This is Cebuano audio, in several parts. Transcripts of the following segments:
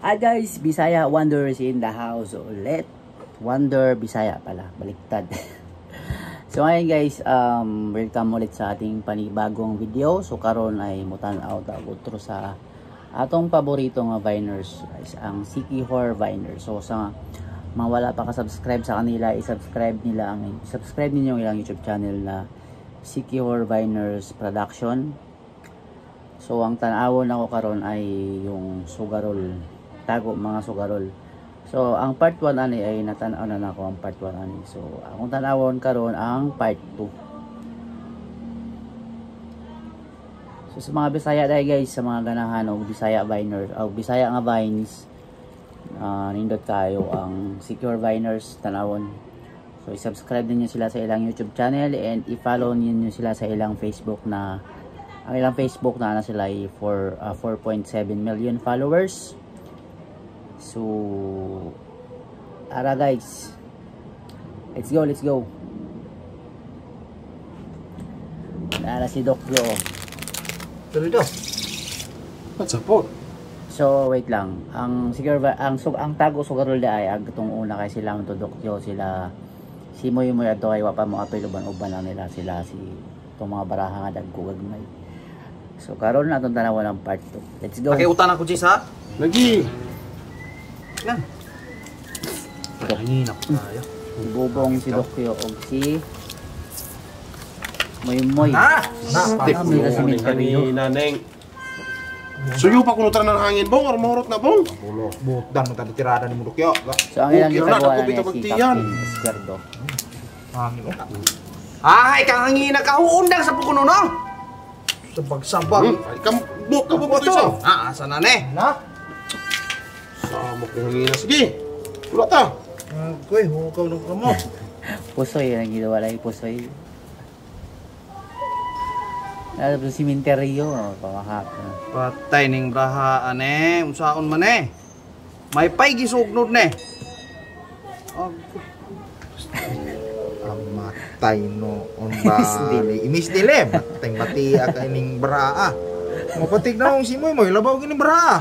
Hi guys, Bisaya Wonders in the house ulit. Wonder Bisaya pala, baliktad. So ngayon guys, welcome ulit sa ating panibagong video. So karon ay mutan-aw ta og otro sa atong paborito nga viners guys, ang Siquijor Viners. So sa mga wala pa ka-subscribe sa kanila, i-subscribe ninyo ang ilang YouTube channel na Siquijor Viners Production. So ang tan-awon nako karon ay yung sugarol, tago mga sugarol. So ang part 1 ani ay natan-aw na nako ang part 1 ani. So akong tan-awon karon ang part 2. So sa mga Bisaya dai guys, sa mga ganahan og Bisaya viners, og Bisaya nga vines, nindot kayo ang Siquijor Viners tan-awon. So i-subscribe ninyo sila sa ilang YouTube channel and i-follow ninyo sila sa ilang Facebook na ang ilang Facebook na sila ay 4.7 million followers. So ara guys, let's go, let's go. Nara si Doc Yo. Tuloy daw. What's up po? So wait lang, ang siguro ang tago sugarol da ay ag itong una kay sila to Doc Yo, sila si Moy Moy adto kay wa pa mo apil, uban-uban lang nila sila si itong mga baraha nga dagko gagmay. So karon na atong tan-awon ang part 2. Let's go. Pakiutan ako, Jis, ha? Lagi. Lan. Hangin ako tayo. Bubong si Doc Yo og si Moy Moy. Na! Na! Step Ano, may nasa ni naneng. Suyo pa kuno tanan ng hangin bong or mahurot na bong. Butdan mo tadi tirada ni Mudok Yo. So ang ilang Okay, wala, gitagawa dagko na bitaw si magtiyan. Captain Esquerdo. Hangin oh. Ay, kang hangin na kahuundang sa pukuno no. Sabag-sabag. Ay kam buk ka buto isa. Ah, asa na ne? Na? Samok ng hangin na. Sige. Wala ta. Agoy, hukaw ng kamo. Pusoy ang ginawa lang, pusoy. Alam sa simenteryo, oh, pamahap. Patay ning braha ane, unsaon man eh. May pay gisugnod ne. Agoy. Amatay no on bali. Imis dile, matay bati ka ining braha. Mapatig na akong simoy mo, ilabaw gining braha.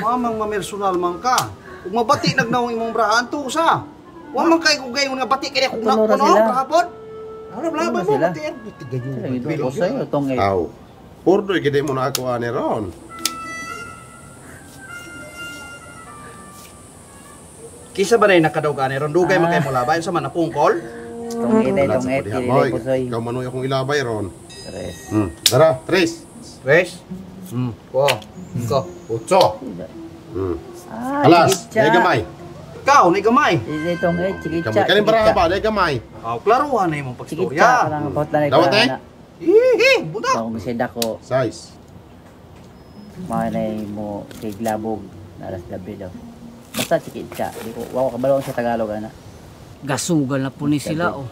Mamang mamersonal man ka. Ug mabati nagnaong imong braha anto sa. Wa man kay kung gayon nga bati kay kung Tulora nako no, sila. braha pod. Ano laban mo sila? bati ang bati gayon. Sila ito, pusoy, utong eh. Aw. Ordo gid mo na ako ani ron. Kisa ba na nakadaog ani ron dugay man kay mo labay unsa man na pungkol? Itong itay, Wala itong sa et, padiha, dili boy. pusoy. Ikaw manoy akong ilabay ron. Tres. Tara, tres. Tres. Ko. Ko. Otso. Ah, Alas, chikicha. dai gamay. Ikaw ni gamay. Dili itong et, chikicha. Gamay kanin baraha ba, dai gamay. Aw, klaruhan na imong Chikicha, pagstorya. parang about na Dawat eh? Eh, buta. Bagong misenda ko, Size. mga mo kay Glabog, naras David oh. Basta chikicha, di ko, wako kabalo sa Tagalog ana. Gasugal na po ni sila oh.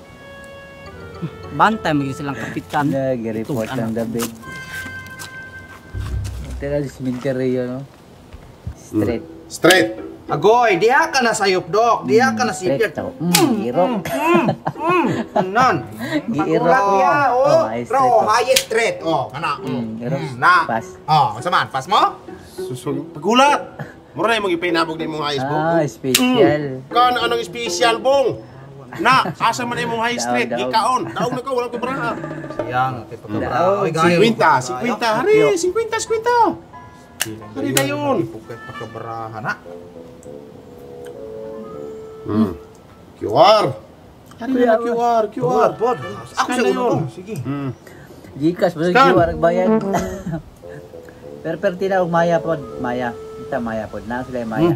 Bantay maging silang kapitan. Nag-report Itong ang David. Tira sa cemetery no? Straight. Straight. Agoy, diha ka na sayop dok, diha ka na Straight sipir. ako. Girok. Anan. Giirok. Pagulat niya, oh. Oh, ay, straight Pero oh. highest threat, oh, kana. Girok. Na. Pass. Oh, unsa man, pass mo? Susul pagulat. Mura na imong ipinabog ni imong highest bong. Ah, special. Kan anong special bong? Na, asa man imong high street, Daog, daog. gikaon. Daog na ka, wala ko baraha. Sayang, kay pagkabra. Daog. Oy, gayo. 50, 50, hari, 50, 50. Hari dayon. Pugay pagkabraha na. QR. Hari na QR, QR. Pod, pod. Ako Scan sa na uno yun. ko. Sige. Gcash, basta Scan. QR ang bayad. Pero pero og Maya pod, Maya. Kita Maya pod, na sila yung Maya.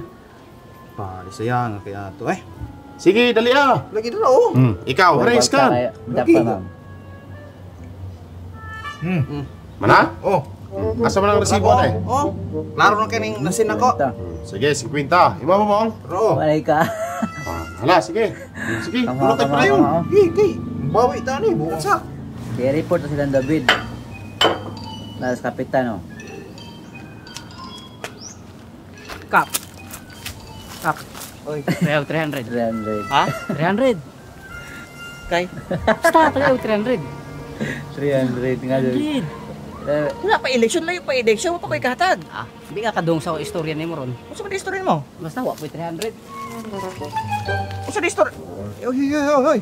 Pare sayang kay ato eh. Sige, dali ah. Lagi dira oh. Ikaw, hari scan. Dapat ma'am. Mana? Oh, Asa man ang resibo na eh? Oh, klaro na kining nasin ako. Ito. Sige, 50. Ima mo bong? ro. Walay ka. Ah, hala, sige. Sige, Tama, pulot tayo tama, pa yun. tama. Gi, gi. Bawi ta ni, buong Sa. Kaya report na silang David. Nasa kapitan oh. Kap. Kap. Oy. 300. 300. Ha? 300. Kay. Basta tayo 300. 300 nga doon. 300. Wala pa election, layo pa election, wa pa ko'y kahatag. Ah, di ka kadung sa istorya nimo ron. Unsa man istorya mo? Basta wa po'y 300. Unsa di istorya? Oy, oy, oy, oy.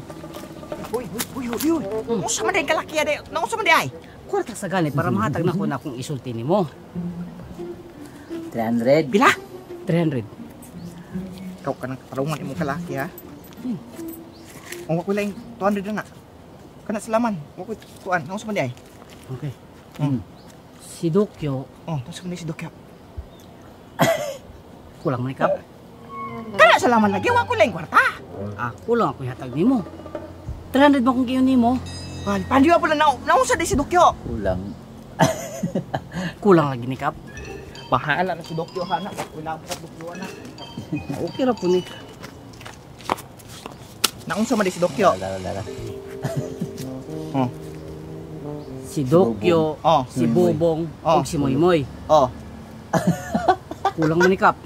Oy, oy, oy, oy. Unsa man di kalaki di? Naunsa man di ay? Kwarta sa gani para mahatag na ko na akong isulti nimo. 300. Pila? 300. Ikaw ka nang katarungan imong kalaki ha. Ang wa ko laing 200 na na. Kana salaman. Wa ko kuan. Naunsa man di ay? Okay. Si Dokyo, Oh, unsa man di si Dokyo? Kulang man kap. Kana salaman lagi wa ko laing kwarta. Ah, kulang ako ihatag nimo. 300 ba kung giyon nimo? Wal, pandiwa pala na naunsa di si Dokyo? Kulang. Kulang lagi ni kap. Bahala na si Dokyo ha na. Wala ko sa Dokyo na. Okay ra po ni. Naunsa man di si Dokyo? Wala, wala, wala. Oh. Si Dokyo, Oh. si Bobong, Oh. ug si Moymoy. Oh. Kulang man ni kap.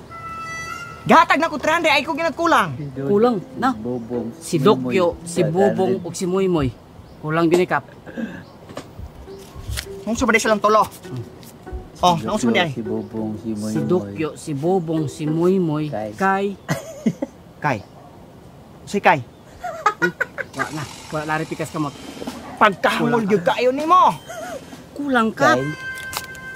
Gahatag na ko 300 ay ko ginagkulang. Kulang na. Bobong. Si Dokyo, si Bobong ug si Moymoy. Kulang gyud ni kap. Naunsa man di silang tulo? Oh, naunsa man di ay? Si Bobong, si Moymoy. Si Dokyo, si Bobong, si Moymoy, Kay. kay Kay. Si Kay. wala na, wala na rin pikas kamot. Pagkahangol gyud kaayo nimo. Kulang kap. Kay.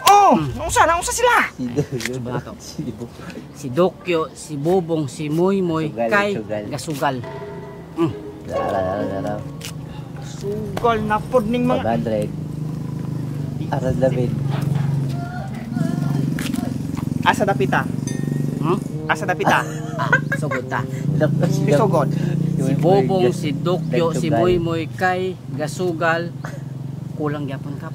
Oh, naunsa sila? Si Dokyo. Suba na to. Si Bobong. Si Dokyo, si Bobong, si Moymoy, Sugal, kay sugal. Gasugal. Wala, wala, wala. Sugal na pod ning mga 500. Aras David. Asa dapita? Hmm? Asa dapita? Ah, sugod ta. Si sugod. Si Bobong, si Dokyo, si Nagsugal. Moymoy, kay Gasugal. Kulang gyapon kap.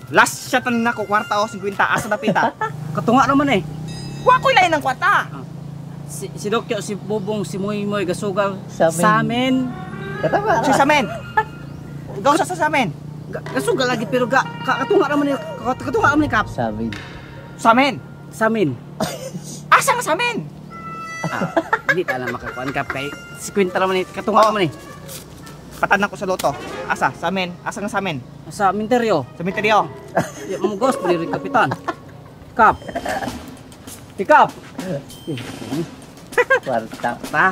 Last shot na nako kwarta o 50 asa dapita. Katunga naman eh. Wa ko'y lain ng kwarta. Si Dokyo, si Bobong, si Moymoy, Gasugal. Sa amin. Sa amin. Katama. Si Samen. Gaw sa Samen. Gasugal lagi pero katunga naman eh. Katunga naman eh kap. Sabi. Samen. Sa amin. Asa nga Samen? Ah, hindi ta na makakuan kap kay 50 naman eh. Katunga Oh. naman eh. Patanan ko sa loto. Asa Samen? Asa nga Samen? Sa minteryo. Sa Minteryo. Ya, mugos pa rin kapitan. Kap. Pikap. Kwarta. Ta.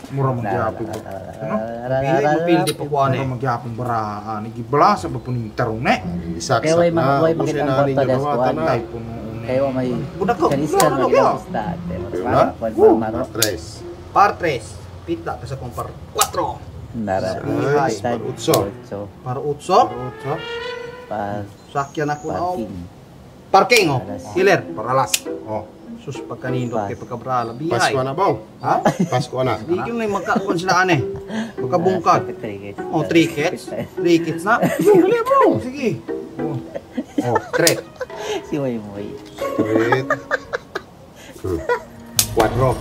Mura magyapon ba? Ano? Pili mo pildi pa kuan Mura eh. magyapon baraan. Giblasa ba po ning tarong ne? Isaksak Kaya way na. way Ubusin makita ang na kwarta ninyo des dawata kuan. na. Tay puno ne. Kaya may Budak ko. Kaniskan Ano, magiging pusta. Wala? Maro. Tres. Par 3. Pita ka sa kong par 4. Nara. Seis, par utso. Utso. Par 8. Otso. Par Sakyan ako na. parking. Parking oh. Alas. Killer. Paralas. Oh. Sus pagkanindot kay pagkabrala. Bihay. Pasko na bong. Ha? Pasko na. Di yun na yung magkakuan sila ane. Magkabungkag. Tickets. Oh, 3 kits. 3 kits na. Dali bro. Sige. Oh, tret. Si Moymoy. Tres. Cuatro.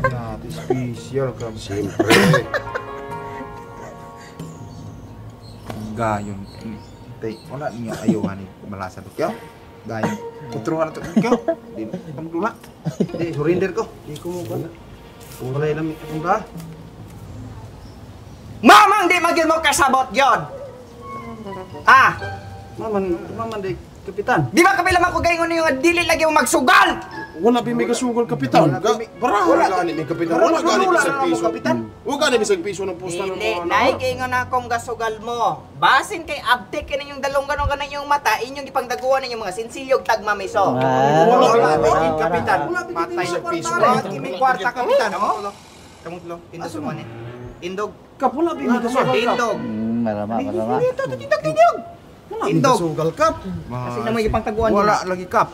Yati special ka. Siyempre. Gayon. Tay, wala niya ayuhan ni malasa kyo. Gayon. Kutruhan na to kyo. Di pangdula. Di, surrender ko. Di ko mo kuan. Wala lang akong ba? Mamang di magyud mo kasabot yon. Ah, Maman, di kapitan. di ba kapila man ko gaingon ninyo nga dili lagi mo magsugal? Wala bi may kasugol kapitan. Bara wala gani may kapitan. Wala gani bisag piso. Kapitan. Wala gani bisag piso ng pusta ng Dili, mga naay gaingon na akong gasugal mo. Basin kay abtik kini yung dalong ganon ganon yung mata, inyong gipangdaguan ninyong mga sinsilyog tagmamiso. Wala, Wala wala, kapitan. Wala, wala. Matay Bisag piso. Wala kimi kwarta kapitan. Oh. Kamong tulo, tindog sa mga Tindog. Kap, wala bi may kasugal kap. Tindog. Marama, marama. Tindog, tindog, tindog. Wala bi Tindog. kasugal kap. Kasi na may gipangtaguan Wala lagi kap.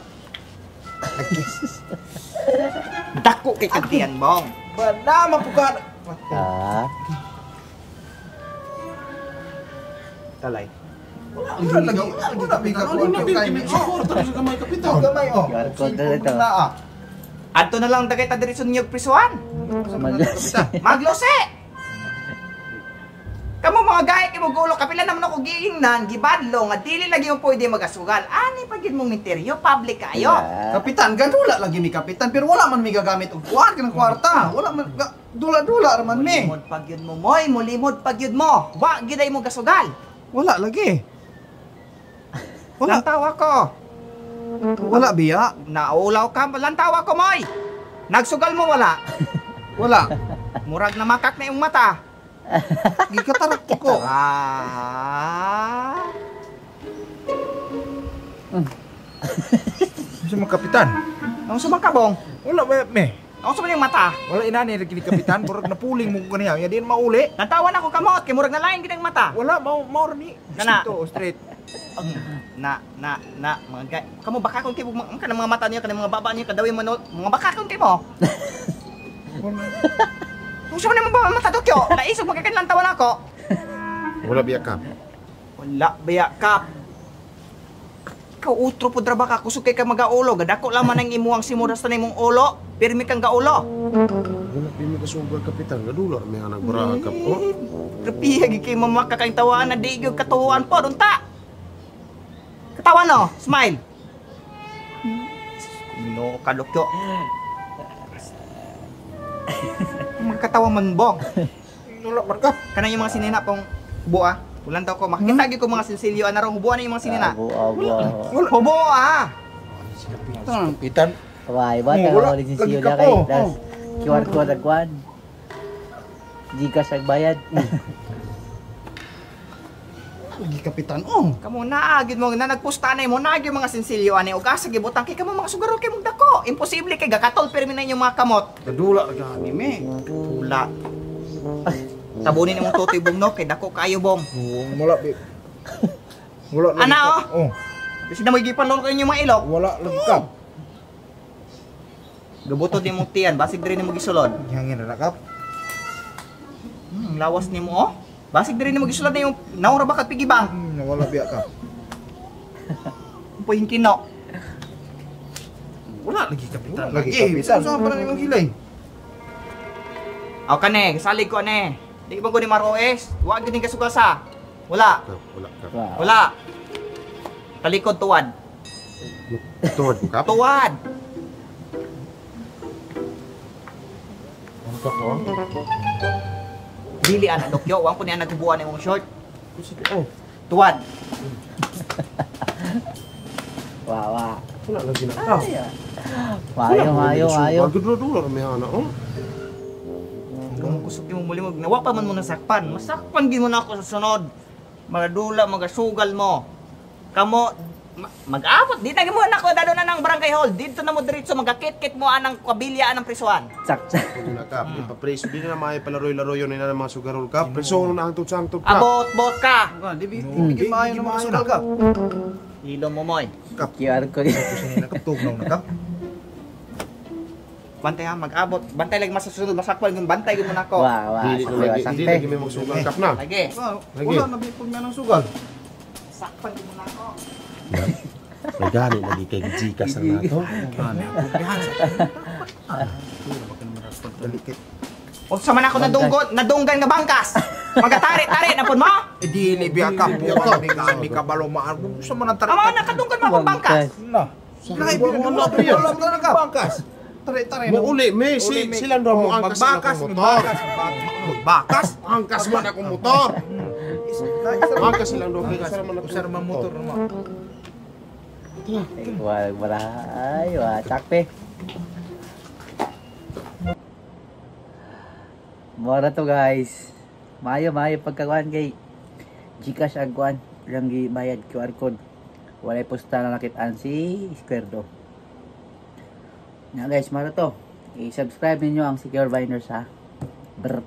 Dako kay kagtiyan bong. Wala mapuka. Ah, Talay. Wala lagi. Wala bi ka Wala bi may suporta sa gamay kapitan. Gamay oh. QR code na ito. Ah. Adto na lang dagay ta diri sa inyong prisuhan. Maglose. Maglose. Kamo mga gay kay mo gulo kapila naman ako giingnan gibadlo nga dili lagi mo pwede magasugal. Ani pa gid mong minteryo public kayo. Kapitan, ganula lagi mi kapitan pero wala man mi gagamit og kuan kanang kwarta. Wala man dula-dula ra man mi. Mulimod pag yun mo moy, mulimod pag yun mo. Wa gid ay mo gasugal. Wala lagi. Wala. Lantawa ko. Wala biya. Naulaw ka, lantawa ko, Moy. Nagsugal mo wala. Wala. Murag na makak na imong mata. Gikatarak ko. Ah. Sa mga kapitan. Ang sumang kabong. Wala ba me? Ang sumang yung mata. Wala inani ra kini kapitan, murag napuling mo ko kaniya. Ya diin mauli. Lantawan ako kamot kay murag na lain gid ang mata. Wala mao mao ra ni. Nana. Straight to, straight. Na na na mga gay. Kamo baka kon kay mga kanang mga mata niyo, kanang mga baba niyo kadawi mo mga baka kon kay mo. Kung sa man ba mata dokyo, naisog magkakan lantawan ako. Wala biya ka. Wala biya kap. Ikaw utro pud ra ba ka kusog kay ka magaulo, gadako laman ang imuang simura sa imong ulo, pirmi kang gaulo. Wala bi mi kasugal kapitan. Gadula mi anak baraha kap. Oh. Grabe gi kay mamaka kang tawaan na di gyud katuwaan po unta. Katawa no, smile. Kumino ka dokyo. Magkatawa man bong. Wala man ka. Kanang yung mga sinina pong buа. Ulan daw ko makita gyud ko mga silsilyo ana rong hubuan na yung mga sinina. Abo, abo. Hubo ah. Kapitan. Why, ba? Oh, wala. Wala si Lagi Siyo ka na kay. po. Tas QR code ang kwan. Gcash ang bayad. Lagi kapitan oh. Kamo na gid mo na nagpusta na mo na gyud mga sinsilyo ani ug asa gibutang kay kamo mga sugaro kay mong dako. Imposible kay gakatol pirmi na inyong mga kamot. Gadula ra gani me. Tula. Tabunin imong tutoy bong no kay dako kayo bong. Wala bi. Wala lagi Ana, ka. oh. Oh, Kasi na mo gipanlon kayo inyong mga ilok. wala lagi ka. Gabutod nimong tiyan basig diri nimo gisulod. Gihangin ra kap. Lawas nimo oh. Basig diri nimo gisulod na yung naura ba kag piggy bank? Wala biya ka. Upoy kino. Wala lagi kapitan. Wala lagi kapitan. Sa pa na nimong kilay. Aw kane, salig ko ane. Di ba ko ni Maroes? Wa gyud ning kasugasa. Wala. Kap, wala kap. Wow. Wala. Talikod tuwad. Tuod ko kap. Tuwad. Ano kap oh? Dili ana dokyo, wa ko niya naghubuan imong short. Oh, Tuwad. Wow, wow. wala lagi na kap. Mayo, mayo, mayo. Gadula ra mi anak oh. Kung kusog mo muli mo, nawa pa man mo nasakpan. Masakpan gid mo na ako sa sunod. Magadula, magasugal mo. Kamo mag-abot di na mo nako dado na ng barangay hall. Dito na mo diretso magakit-kit mo anang kabilya anang prisuan. Sak, sak. Wala kap. Ipapreso di na maayo palaroy-laro yun na mga sugarol kap. Preso na ang sangtod kap. Abot bot ka. Di bi di maayo na mga sugal kap. Hilo mo moy. QR code. Kusin na kap tugnaw na kap. Bantay ha, mag-abot. Bantay lagi masusunod, masakpan yung bantay gid mo nako. Wow, wow. Dili na lagi, Sakte, dili lagi may magsugal kap na. Lagi. Lagi. Wala na bi pag ng sugal. Sakpan gid mo nako. May gani lagi kay Gcash na nato. Dali kay. Unsa man ako nadunggan nga bangkas. Magatari-tari na pud mo. Eh, dili biya ka po. Wala bi ka kabalo maan. Sa man ang tarik. Amo na kadunggan mo akong bangkas. Na. Lahi wala biya. Wala na ka. Bangkas. Tare-tare na. Mo uli me si sila ra mo angkas na Magbakas, akong motor. magbakas, magbakas. Angkas man akong motor. Angkas silang do kay isa ra man Usar man motor mo. Wala, wala. Ay, wala. Sakte. Mora to guys. Maayo, maayo pagkakuan kay Gcash ang kuan. Lang gibayad QR code. Walay posta na nakitaan si Square Do. Na guys, mara to. I-subscribe ninyo ang Secure Binders ha. Brr.